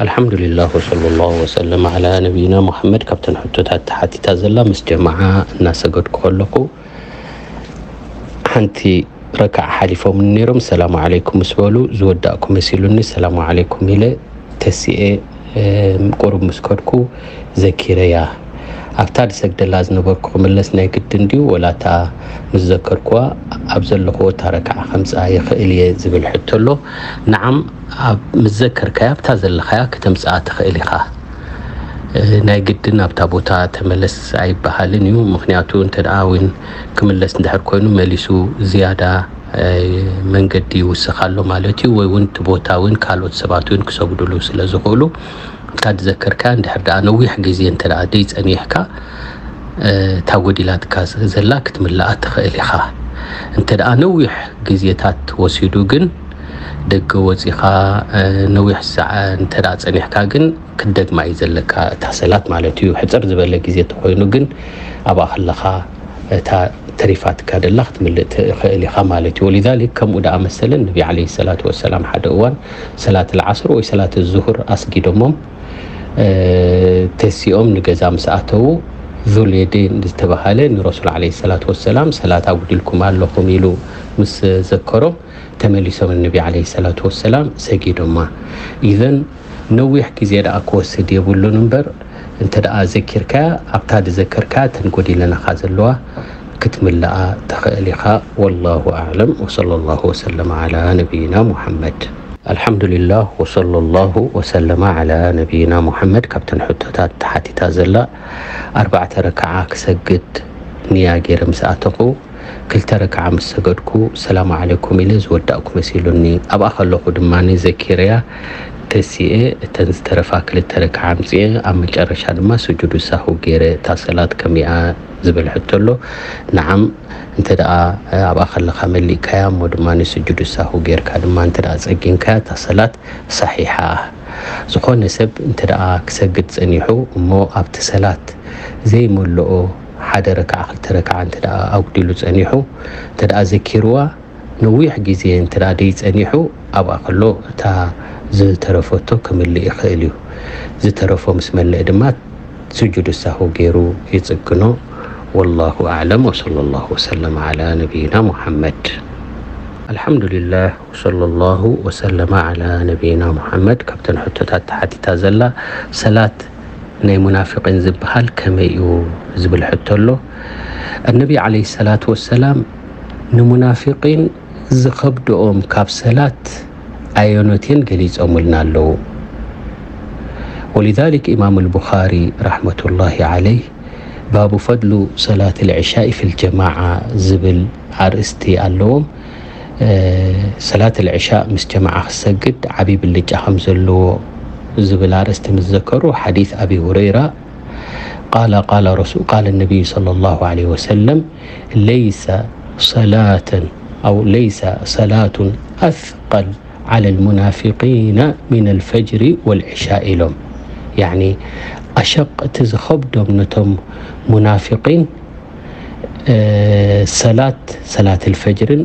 ኣልሓምዱሊላህ ወሰለላሁ ወሰለም ዓላ ነቢይና ሙሐመድ። ካብተን ሕቶታት ተሓቲታ ዘላ፣ ምስ ጀማዓ እናሰገድኩ ከለኹ ሓንቲ ረክዓ ሓሊፎም ነይሮም፣ ሰላሙ ዓለይኩም ምስ በሉ ዝወዳእኩ መሲሉኒ፣ ሰላሙ ዓለይኩም ኢለ ተሲኤ ቁሩብ ምስ ከድኩ ዘኪረያ። ኣብታ ዝሰግደላ ዝነበርኩ ክምለስ ናይ ግድን ድዩ፣ ወላ እታ ምስ ዘከርኩዋ ኣብ ዘለኹዎ እታ ረክዓ ከምጽኣ ይኽእል እየ ዝብል ሕቶ ኣሎ። ንዓም ኣብ ምስ ዘከርካያ ኣብታ ዘለኻያ ከተምጽኣ ትኽእል ኢኻ። ናይ ግድን ኣብታ ቦታ ተመለስ ኣይበሃልን እዩ። ምኽንያቱ እንተ ደኣ እውን ክምለስ እንድሕር ኮይኑ መሊሱ ዝያዳ መንገዲ ይውስኽ ኣሎ ማለት እዩ። ወይ እውን እቲ ቦታ እውን ካልኦት ሰባት እውን ክሰግድሉ ስለ ዝኽእሉ ኣብታ ዝዘከርካያ እንድሕር ደኣ ነዊሕ ግዜ እንተ ደኣ ደይጸኒሕካ እታ ጎዲላትካ ዘላ ክትምልኣ ትኽእል ኢኻ። እንተ ደኣ ነዊሕ ግዜታት ወሲዱ ግን ደገ ወጺኻ ነዊሕ ሰዓ እንተ ደኣ ጸኒሕካ ግን ክትደግማ እዩ ዘለካ እታ ሰላት ማለት እዩ። ሕጽር ዝበለ ግዜ ተኾይኑ ግን ኣብኣ ከለኻ እታ ተሪፋትካ ደላ ክትምልእ ትኽእል ኢኻ ማለት እዩ። ወሊዛሊክ ከምኡ ደኣ መሰለን ነቢ ዓለይሂ ሰላቱ ወሰላም ሓደ እዋን ሰላት ልዓስር ወይ ሰላት ዙሁር ኣስጊዶሞም ተሲኦም ንገዛ ምስ ኣተዉ ዙልየዴን ዝተባሃለ ንረሱል ዓለይሂ ሰላቱ ወሰላም ሰላት ኣጉዲልኩም ኣለኹም ኢሉ ምስ ዘከሮም ተመሊሶም ንነቢ ዓለይሂ ሰላቱ ወሰላም ሰጊዶማ። ኢዘን ነዊሕ ግዜ ደኣ ክወስድ የብሉን እምበር እንተ ደኣ ዘኪርካያ ኣብታ ዝዘከርካያ ተን ጎዲለናኻ ዘለዋ ክትምልኣ ትኽእል ኢኻ። ወላሁ ኣዕለም ወሰለላሁ ወሰለመ ዓላ ነቢይና ሙሐመድ። ኣልሓምዱሊላህ ወሰለላሁ ወሰለመ ዓላ ነቢይና ሙሐመድ። ካብተን ሕቶታት ተሓቲታ ዘላ ኣርባዕተ ረክዓ ክሰግድ ንያ ገይረ ምስ ኣተኹ ክልተ ረክዓ ምስ ሰገድኩ ሰላሙ ዓለይኩም ኢለ ዝወዳእኩ መሲሉኒ። ኣብኣ ከለኹ ድማ ዘኪረያ ተሲኤ እተን ዝተረፋ ክልተ ረክዓ ኣምፅኤ ኣብ መጨረሻ ድማ ስጁዱ ሳሁ ገይረ እታ ሰላት ከመይኣ ዝብል ሕቶ ኣሎ። ንዓም እንተ ደኣ ኣብኣ ከለኻ መሊእካያ እሞ ድማ ስጁዱ ሳሁ ጌርካ ድማ እንተ ደኣ ጸጊምካያ እታ ሰላት ሰሒሓ። ዝኾነ ሰብ እንተ ደኣ ክሰግድ ጸኒሑ እሞ ኣብቲ ሰላት ዘይመልኦ ሓደ ረክዓ ክልተ ረክዓ እንተ ደኣ ኣጉዲሉ ጸኒሑ እንተ ደኣ ዘኪርዋ ነዊሕ ግዜ እንተ ደኣ ደይጸኒሑ ኣብኣ ከሎ እታ ዝተረፈቶ ክምልእ ይኽእል እዩ። ዝተረፎ ምስ መልአ ድማ ስጁድ ሳሁ ገይሩ ይጽግኖ። ወላሁ ኣዕለም ወሰለላሁ ወሰለም ዓላ ነቢይና ሙሐመድ። ኣልሓምዱሊላህ ወሰለላሁ ወሰለመ ዓላ ነቢይና ሙሐመድ። ካብተን ሕቶታት ተሓቲታ ዘላ ሰላት ናይ ሙናፊቂን ዝበሃል ከመይ እዩ ዝብል ሕቶ ኣሎ። ኣነቢ ዓለይሂ ሰላቱ ወሰላም ንሙናፊቂን ዝኸብድኦም ካብ ሰላት ኣየኖትን ገሊጾምልና ኣለዉ። ወሊዛሊክ ኢማም ኣልቡኻሪ ረሕመቱላሂ ዓለይህ ባቡ ፈድሉ ሰላት ልዕሻኢ ፊል ጀማዓ ዝብል ኣርእስቲ ኣለዎም። ሰላት ልዕሻእ ምስ ጀማዓ ክሰግድ ዓብዪ ብልጫ ከም ዘለዎ ዝብል ኣርእስቲ ምስ ዘከሩ ሓዲስ ኣቢ ሁረይራ ቃለ ቃለ ረሱ ቃለ ነቢዩ ሰለላሁ ዓለይሂ ወሰለም ለይሰ ሰላተን ኣው ለይሰ ሰላቱን ኣስቀል ዓለ ልሙናፊቂነ ሚነል ፈጅሪ ወልዕሻ ኢሎም። ያዕኒ ኣሸቅ እቲ ዝኸብዶም ነቶም ሙናፊቂን ሰላት ሰላት ልፈጅርን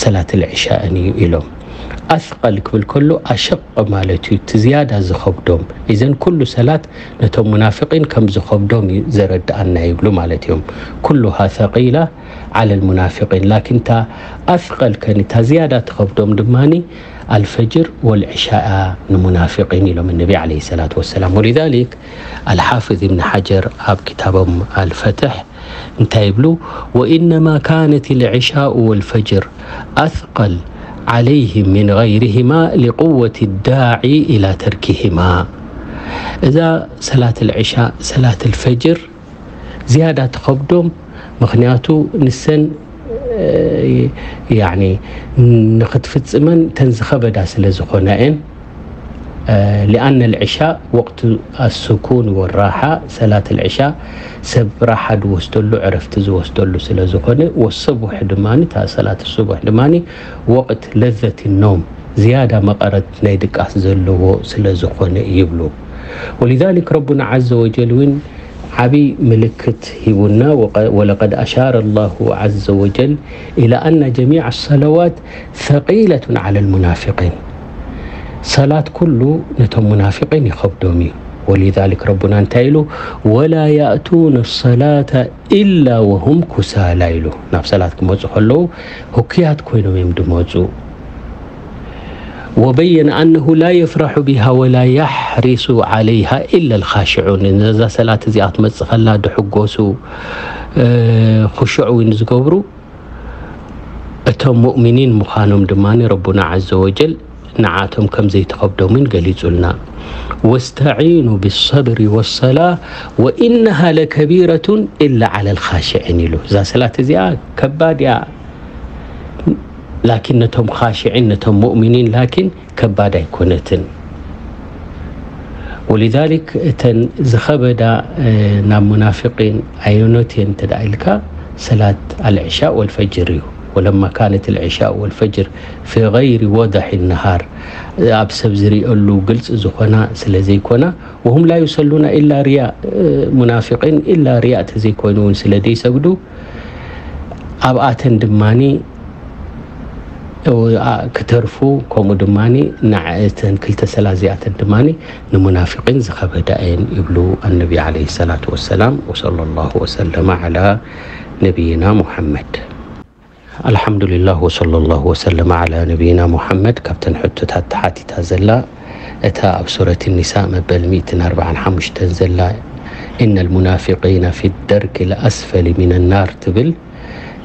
ሰላት ልዕሻእን እዩ ኢሎም። ኣስቀል ክብል ከሎ ኣሸቅ ማለት እዩ፣ እቲ ዝያዳ ዝኸብዶም። ኢዘን ኩሉ ሰላት ነቶም ሙናፊቂን ከም ዝኸብዶም እዩ ዘረድኣና ይብሉ ማለት እዮም። ኩሉሃ ሰቂላ ዓለ ልሙናፊቂን ላኪን እታ ኣስቀል ከን እታ ዝያዳ ትኸብዶም ድማኒ ኣልፈጅር ወልዕሻ እያ ንሙናፊቂን ኢሎም ነቢ ዓለይሂ ሰላቱ ወሰላም። ወሊዛሊክ ኣልሓፍዝ ኢብን ሓጀር ኣብ ክታቦም ኣልፈትሕ እንታይ ይብሉ? ወኢነማ ካነት ልዕሻኡ ወልፈጅር ኣስቀል ዓለይህም ምን ገይርህማ ሊቁወት ዳዒ ኢላ ተርኪህማ። እዛ ሰላት ልዕሻ ሰላት ልፈጅር ዝያዳ ትኸብዶም፣ ምኽንያቱ ንሰን ያኒ ንኽትፍጽመን ተን ዝኸበዳ ስለ ዝኾና እየን። ሊኣነ ልዕሻ ወቅቱ ኣስኩን ወራሓ ሰላት ልዕሻ ሰብ ራሓ ዝወስደሉ ዕረፍቲ ዝወስደሉ ስለ ዝኾነ ወሰቡሕ ድማ እታ ሰላት ሱቡሕ ድማ ወቅት ለዘት ኖም ዝያዳ መቐረት ናይ ድቃስ ዘለዎ ስለ ዝኾነ ይብሉ። ወሊዛሊክ ረቡና ዓዘ ወጀል እውን ዓብዪ ምልክት ሂቡና። ወለቀድ ኣሻረ ላሁ ዓዘ ወጀል ኢላ ኣና ጀሚዕ ሰለዋት ሰቂለቱን ዓለ ልሙናፊቂን። ሰላት ኩሉ ነቶም ሙናፊቂን ይኸብዶም እዩ። ወሊዛሊክ ረቡና እንታይ ኢሉ? "ወላ ያእቱነ ሰላተ ኢላ ወሁም ኩሳላ" ኢሉ። ናብ ሰላት ክመፁ ከለዉ ህኩያት ኮይኖም እዮም ድመፁ። "ወበየነ ኣነሁ ላ የፍረሑ ቢሃ ወላ ያሕሪሱ ዓለይሃ ኢላ ልኻሽዑን" ነዛ ሰላት እዚኣ ክትመፅእ ከላ ድሕጎሱ፣ ኹሹዕ እውን ዝገብሩ እቶም ሙእሚኒን ምዃኖም ድማ ረቡና ዓዘ ወጀል ንዓቶም ከም ዘይተኸብዶምን ገሊጹልና። "ወስተዒኑ ብሰብሪ ወሰላ ወኢነሃ ለከቢረቱን ኢላ ዓለል ኻሽዒን" ኢሉ። እዛ ሰላት እዚኣ ከባድ እያ፣ ላኪን ነቶም ኻሽዒን ነቶም ሙእሚኒን ላኪን ከባድ ኣይኮነትን። ወሊዛሊክ እተን ዝኸበዳ ናብ ሙናፊቂን ኣየኖት እየን እንተ ኢልካ ሰላት ኣልዕሻእ ወልፈጅር እዩ። ወለማ ካነት ኣልዕሻእ ወልፈጅር ፊ ገይሪ ወደሒ ነሃር ኣብ ሰብ ዝሪእሉ ግልፂ ዝኾና ስለ ዘይኮና ወሁም ላ ዩሰሉና ኢላ ሪያ ሙናፊቂን ኢላ ሪያ ተዘይኮይኑ እውን ስለ ዘይሰግዱ ኣብኣተን ድማኒ ክተርፉ ከምኡ ድማ ንዕእተን ክልተ ሰላ እዚኣተን ድማ ንሙናፊቂን ዝኸበዳ እየን ይብሉ ኣነቢ ዓለይሂ ሰላቱ ወሰላም። ወሰለ ላሁ ወሰለመ ዓላ ነቢይና ሙሐመድ። ኣልሓምዱሊላህ ወሰለ ላሁ ወሰለመ ዓላ ነቢይና ሙሐመድ። ካብተን ሕቶታት ተሓቲታ ዘላ እታ ኣብ ሱረት ኒሳ መበል ሚእትን ኣርባዓን ሓሙሽተን ዘላ ኢነ ልሙናፊቂነ ፊ ደርክ ልኣስፈሊ ሚን ናር ትብል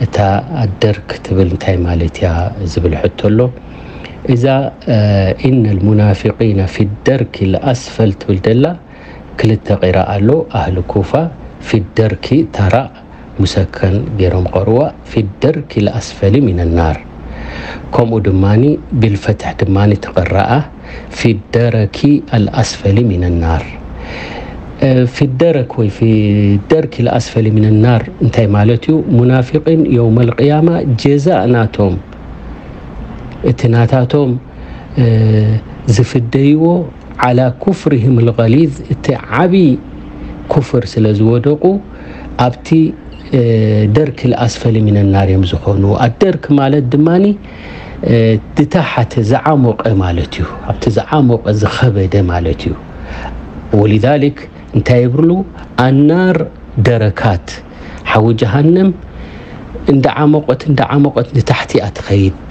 እታ ኣደርክ ትብል እንታይ ማለት እያ ዝብል ሕቶ ኣሎ። እዛ ኢነ ልሙናፊቂነ ፊ ደርክ ልኣስፈል ትብል ደላ ክልተ ቂራእ ኣሎ። ኣህሊ ኩፋ ፊ ደርኪ ታራእ ሙሰከን ገይሮም ቀርዋ ፊ ደርኪ ልኣስፈሊ ሚን ናር። ከምኡ ድማ ብልፈትሕ ድማ ትቕረኣ ፊ ደረኪ ኣልኣስፈሊ ሚን ናር። ፊ ደረክ ወይ ፊ ደርኪ ልኣስፈሊ ሚን ናር እንታይ ማለት እዩ? ሙናፊቂን የውመል ቅያማ ጀዛእ ናቶም እቲ ናታቶም ዝፍደይዎ ዓላ ኩፍርህም ልቀሊዝ እቲ ዓብይ ኩፍር ስለ ዝወደቁ ኣብቲ ደርክ ልኣስፈሊ ሚን ናር እዮም ዝኾኑ። ኣደርክ ማለት ድማ ድታሓተ ዝዓሞቀ ማለት እዩ። ኣብቲ ዝዓሞቀ ዝኸበደ ማለት እዩ። ወሊዛሊክ እንታይ ይብሉ? ኣናር ደረካት ሓዊ ጀሃነም እንዳዓሞቐት እንዳዓሞቐት ንታሕቲ እያ ትኸይድ።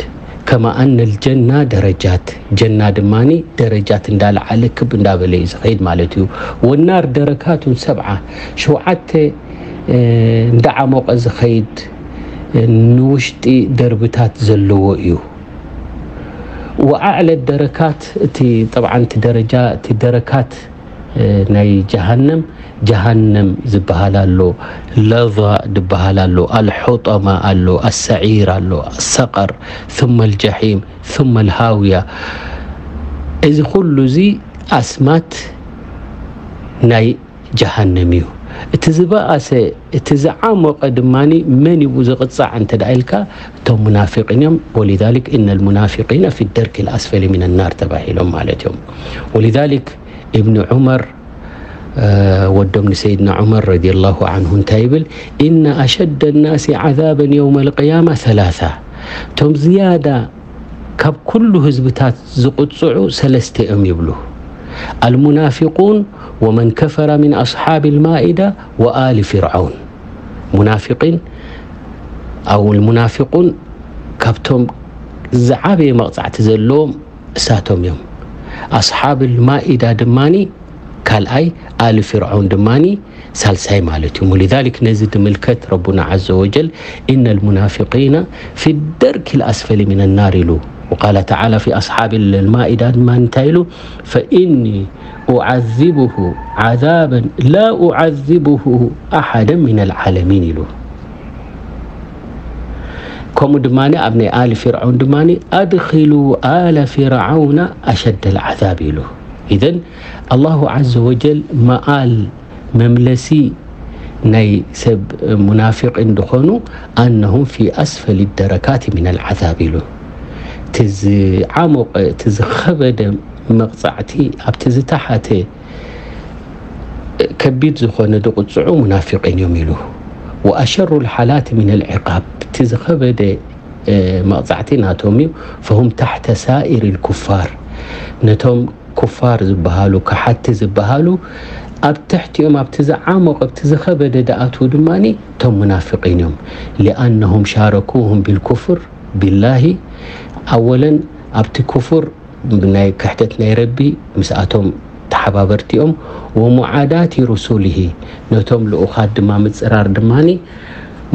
ከማ ኣነ ልጀና ደረጃት ጀና ድማ ደረጃት እንዳለዓለ ክብ እንዳበለ እዩ ዝኸይድ ማለት እዩ። ወናር ደረካቱን ሰብዓ ሸውዓተ እንዳዓሞቐ ዝኸይድ ንውሽጢ ደርብታት ዘለዎ እዩ። ወኣዕለ ደረካት እቲ ጠብዓ እቲ ደረጃ እቲ ደረካት ናይ ጀሃነም ጀሃነም ዝበሃል ኣሎ፣ ለዛ ዝበሃል ኣሎ፣ ኣልሑጠማ ኣሎ፣ ኣሰዒር ኣሎ፣ ኣሰቀር ثم الجحيم ثم الهاوية። እዚ ኩሉ እዚ ኣስማት ናይ ጀሃነም እዩ። እቲ ዝበኣሰ እቲ ዝዓሞቐ ድማ መን ይብኡ ዝቕፃዕ እንተ ኢልካ እቶም ሙናፊቂን እዮም። ወሊዛሊክ ኢነ ልሙናፊቂነ ፊ ደርክ ልኣስፈሊ ሚን ናር ተባሂሎም ማለት እዮም። ወሊዛሊክ እብኒ ዑመር ወዶም ንሰይድና ዑመር ረዲየላሁ ዓንሁ እንታይ ይብል? ኢነ ኣሸደ ናሲ ዓዛበን የውመ ልቅያማ ሰላሳ። እቶም ዝያዳ ካብ ኩሉ ህዝብታት ዝቕፅዑ ሰለስተ እዮም ይብሉ። ኣልሙናፊቁን ወመን ከፈረ ሚን ኣስሓብ ልማኢዳ ወኣሊ ፊርዓውን። ሙናፊቂን ኣው ልሙናፊቁን ካብቶም ዝዓበየ መቕፃዕቲ ዘለዎም እሳቶም እዮም። ኣስሓብ ልማኢዳ ድማኒ ካልኣይ፣ ኣሊ ፍርዖን ድማኒ ሳልሳይ ማለት እዩ። ወሊዛሊክ ነዚ ድምልከት ረቡና ዓዘ ወጀል ኢነ ልሙናፊቂነ ፊ ደርኪ ልኣስፈሊ ሚን ናር ኢሉ። ወቃለ ተዓላ ፊ ኣስሓብ ልማኢዳ ድማ እንታይ ኢሉ? ፈኢኒ ኡዓዚቡሁ ዓዛበን ላ ኡዓዚቡሁ ኣሓደን ሚን ልዓለሚን ኢሉ። ከምኡ ድማ ኣብ ናይ ኣሊ ፍርዖን ድማ ኣድኪሉ ኣለ ፍርዓውና ኣሸደ ልዓዛብ ኢሉ። ኢዘን ኣላሁ ዓዘ ወጀል መኣል መምለሲ ናይ ሰብ ሙናፊቂን ድኾኑ ኣነሁም ፊ ኣስፈሊ ደረካት ሚን ልዓዛብ ኢሉ። እቲ ዝዓሞቐ እቲ ዝኸበደ መቕፃዕቲ ኣብቲ ዝተሓተ ከቢድ ዝኾነ ድቕፅዑ ሙናፊቂን እዮም ኢሉ። ወኣሸሩ ልሓላት ሚን ልዕቃብ እቲ ዝኸበደ መቕፃዕቲ ናቶም እዩ። ፈሁም ታሕተ ሳኢር ልኩፋር ነቶም ኩፋር ዝበሃሉ፣ ከሓቲ ዝበሃሉ፣ ኣብ ትሕቲኦም፣ ኣብቲ ዝዓሞቕ፣ ኣብቲ ዝኸበደ ደኣትዉ ድማ እቶም ሙናፍቒን እዮም። ሊኣነሁም ሻረኩሁም ቢልኩፍር ቢላሂ፣ ኣወለን ኣብቲ ኩፍር ናይ ክሕደት ናይ ረቢ ምስኣቶም ተሓባበርቲኦም፣ ወሙዓዳቲ ሩሱሊሂ፣ ነቶም ልኡኻት ድማ ምጽራር ድማ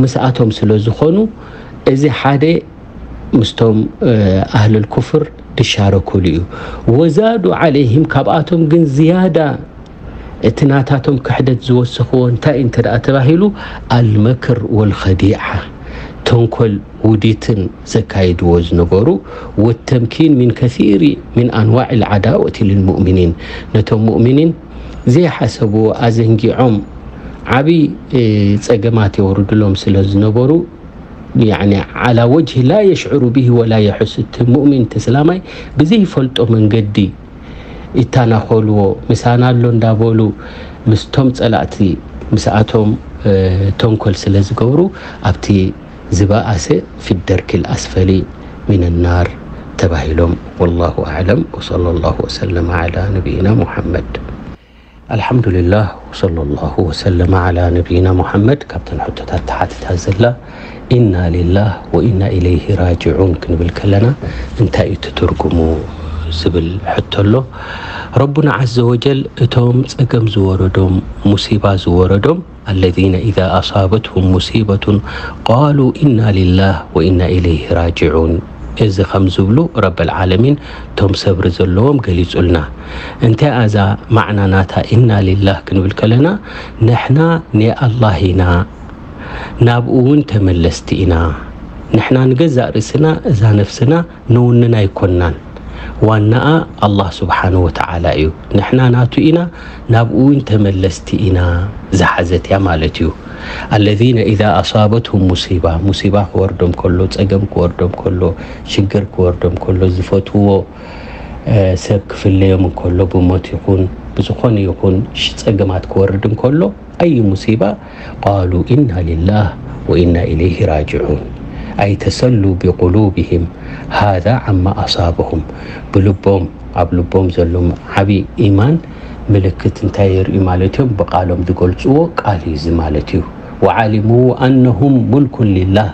ምስኣቶም ስለ ዝኾኑ፣ እዚ ሓደ ምስቶም ኣህልል ኩፍር ድሻረኩሉ እዩ። ወዛዱ ዓለይህም፣ ካብኣቶም ግን ዝያዳ እቲ ናታቶም ክሕደት ዝወሰኽዎ እንታይ እንተ ደኣ ተባሂሉ፣ ኣልመክር ወልኸዲዓ፣ ተንኮል ውዲትን ዘካይድዎ ዝነበሩ፣ ወተምኪን ሚን ከሲሪ ሚን ኣንዋዕ ልዓዳወቲ ልልሙእሚኒን፣ ነቶም ሙእሚኒን ዘይሓሰብዎ ኣዘንጊዖም ዓብዪ ጸገማት የውርድሎም ስለ ዝነበሩ፣ ያኒ ዓላ ወጅህ ላ የሽዕሩ ብሂ ወላ የሕሱ፣ እቲ ሙእሚን፣ እቲ እስላማይ ብዘይፈልጦ መንገዲ ይታናኸልዎ፣ ምሳና ኣሎ እንዳበሉ ምስቶም ጸላእቲ ምስኣቶም ተንኮል ስለ ዝገብሩ፣ ኣብቲ ዝበኣሰ ፊ ደርኪል ኣስፈሊ ሚን ናር ተባሂሎም። ወላሁ ኣዕለም። ወሰለ ላሁ ወሰለመ ዓላ ነቢይና ሙሐመድ። ኣልሓምዱሊላህ፣ ወሰለ ላሁ ወሰለመ ዓላ ነቢይና ሙሐመድ። ካብተን ሕቶታት ተሓቲታ ዘላ ኢና ሊላህ ወኢና ኢለይሂ ራጅዑን ክንብል ከለና እንታይ እዩ እቲ ትርጉሙ ዝብል ሕቶ ኣሎ። ረቡና ዓዘ ወጀል እቶም ጸገም ዝወረዶም፣ ሙሲባ ዝወረዶም፣ ኣለዚነ ኢዛ ኣሳበትሁም ሙሲበቱን ቃሉ ኢና ሊላህ ወኢና ኢለይሂ ራጅዑን። እዚ ከም ዝብሉ ረበል ዓለሚን እቶም ሰብሪ ዘለዎም ገሊጹልና። እንታይ እዛ ማዕና ናታ ኢና ሊላህ ክንብል ከለና፣ ንሕና ናይ ኣላህ ኢና፣ ናብኡ እውን ተመለስቲ ኢና። ንሕና ንገዛእ ርእስና፣ እዛ ነፍስና ንውንና ኣይኮናን። ዋናኣ ኣላህ ስብሓነ ወተዓላ እዩ። ንሕና ናቱ ኢና፣ ናብኡ እውን ተመለስቲ ኢና ዝሓዘት እያ ማለት እዩ። ኣለዚነ ኢዛ ኣሳበትሁም ሙሲባ፣ ሙሲባ ክወርዶም ከሎ፣ ጸገም ክወርዶም ከሎ፣ ሽግር ክወርዶም ከሎ፣ ዝፈትውዎ፣ እ፣ ሰብ ክፍለዮም እንከሎ፣ ብሞት ይኹን ብዝኾነ ይኹን ሽ-፣ ጸገማት ክወርድ እንከሎ፣ ኣይ ሙሲባ፣ ቃሉ ኢና ሊላህ ወኢና ኢለይሂ ራጅዑን። ኣይ ተሰሉ ቢቁሉብሂም ሃዛ ዓማ ኣሳበሁም። ብልቦም፣ ኣብ ልቦም ዘሎ ዓቢ ኢማን ምልክት እንታይ የርእዩ ማለት እዮም? ብቃሎም ዝገልጽዎ ቃል እዩ እዚ ማለት እዩ። ወዓሊሙ ኣነሁም ሙልኩን ሊላህ።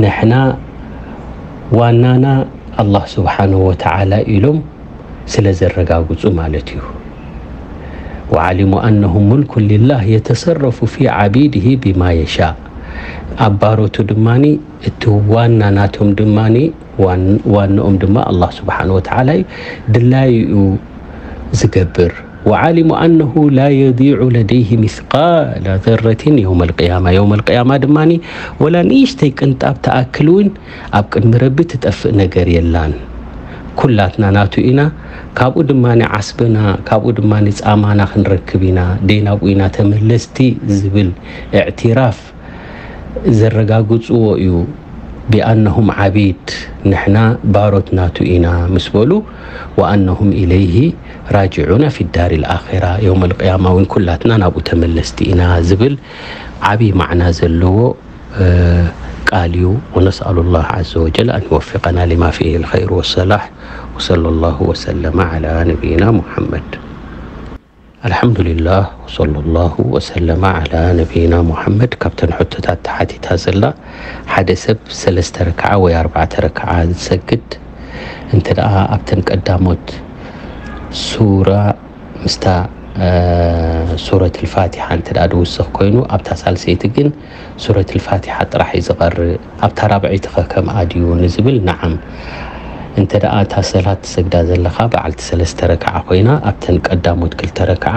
ንሕና ዋናና ኣላህ ስብሓነሁ ወተዓላ ኢሎም ስለ ዘረጋግጹ ማለት እዩ። ወዓሊሙ ኣነሁ ሙልኩን ሊላህ የተሰረፉ ፊ ዓቢድሂ ቢማ የሻእ። ኣብ ባሮቱ ድማኒ እቲ ዋና ናቶም ድማኒ ዋን-፣ ዋንኦም ድማ ኣላህ ስብሓነሁ ወተዓላ እዩ፣ ድላዩ እዩ ዝገብር። ወዓሊሙ ኣነሁ ላ የዲዑ ለደይሂ ሚስቃለ ዘረቲን የውመል ቅያማ። የውመል ቅያማ ድማኒ ወላ ንእሽተይ ቅንጣብ ትኣክል እውን ኣብ ቅድሚ ረቢ ትጠፍእ ነገር የላን። ኩላትና ናቱ ኢና። ካብኡ ድማኒ ዓስብና፣ ካብኡ ድማኒ ጻማና ክንረክብ ኢና። ደይ ናብኡ ኢና ተመለስቲ ዝብል እዕቲራፍ ዘረጋግጽዎ እዩ። ቢኣነሁም ዓቢድ፣ ንሕና ባሮት ናቱ ኢና ምስ በሉ፣ ወኣነሁም ኢለይሂ ራጅዑና ፊ ዳሪል ኣኺራ፣ የውመል ቅያማ እውን ኩላትና ናብኡ ተመለስቲ ኢና ዝብል ዓቢ ማዕና ዘለዎ፣ እ፣ ቃል እዩ። ወነስኣሉ ላህ ዓዘ ወጀል ኣን ይወፊቀና ሊማ ፊሂ ልኸይር ወሰላሕ። ወሰለ ላሁ ወሰለመ ዓላ ነቢይና ሙሐመድ። ኣልሓምዱሊላህ፣ ወሰለ ላሁ ወሰለመ ዓላ ነቢይና ሙሐመድ። ካብተን ሕቶታት ተሓቲታ ዘላ፣ ሓደ ሰብ ሰለስተ ረክዓ ወይ ኣርባዕተ ረክዓ ዝሰግድ እንተ ደኣ ኣብተን ቀዳሞት ሱራ ምስታ፣ እ፣ ሱረት ልፋቲሓ እንተ ደኣ ድውስኽ ኮይኑ፣ ኣብታ ሳልሰይቲ ግን ሱረት ልፋቲሓ ጥራሕ እዩ ዝቐርእ። ኣብታ ራብዐይቲ ኸ ከምኣ ድዩ ንዝብል፣ ነዓም። እንተ ደኣ እታ ሰላት ትሰግዳ ዘለኻ በዓልቲ ሰለስተ ረክዓ ኮይና፣ ኣብተን ቀዳሞት ክልተ ረክዓ፣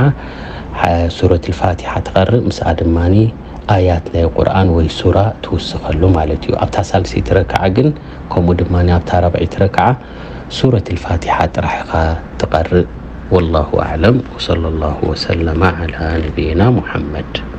ሓ-፣ ሱረት ልፋቲሓ ትቐርእ፣ ምስኣ ድማኒ ኣያት ናይ ቁርኣን ወይ ሱራ ትውስኸሉ ማለት እዩ። ኣብታ ሳልሰይቲ ረክዓ ግን፣ ከምኡ ድማኒ ኣብታ ራብዐይቲ ረክዓ ሱረት ልፋቲሓ ጥራሕ ኢኻ ትቐርእ። ወላሁ ኣዕለም፣ ወሰለ ላሁ ወሰለመ ዓላ ነቢይና ሙሐመድ።